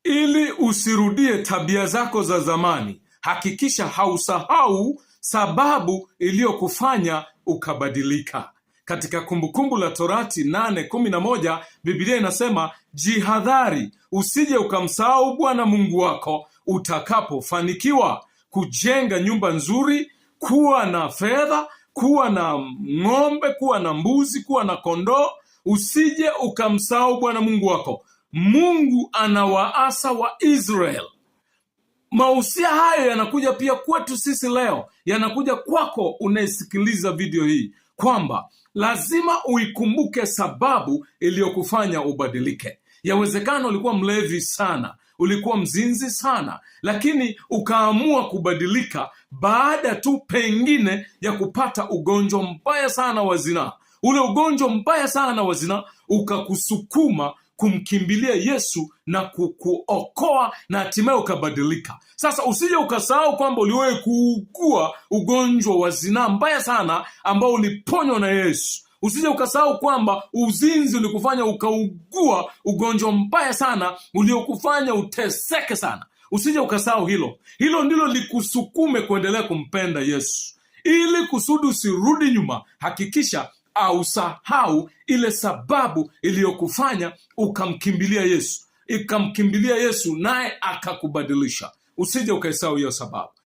Ili usirudie tabia zako za zamani, hakikisha hausahau sababu iliyokufanya ukabadilika. Katika Kumbukumbu la Torati 8:11 Biblia inasema, jihadhari usije ukamsahau Bwana Mungu wako utakapofanikiwa kujenga nyumba nzuri, kuwa na fedha, kuwa na ng'ombe, kuwa na mbuzi, kuwa na kondoo. Usije ukamsahau Bwana Mungu wako. Mungu anawaasa wa Israel. Mausia hayo yanakuja pia kwetu sisi leo, yanakuja kwako unayesikiliza video hii, kwamba lazima uikumbuke sababu iliyokufanya ubadilike. Yawezekana ulikuwa mlevi sana, ulikuwa mzinzi sana, lakini ukaamua kubadilika baada tu pengine ya kupata ugonjwa mbaya sana wa zinaa. Ule ugonjwa mbaya sana wa zinaa ukakusukuma kumkimbilia Yesu na kukuokoa na hatimaye ukabadilika. Sasa usije ukasahau kwamba uliwahi kuugua ugonjwa wa zinaa mbaya sana ambao uliponywa na Yesu. Usije ukasahau kwamba uzinzi ulikufanya ukaugua ugonjwa mbaya sana uliokufanya uteseke sana. Usije ukasahau hilo. Hilo ndilo likusukume kuendelea kumpenda Yesu, ili kusudi usirudi nyuma. Hakikisha ausahau ile sababu iliyokufanya ukamkimbilia Yesu, ikamkimbilia Yesu naye akakubadilisha. Usije ukaisahau hiyo sababu.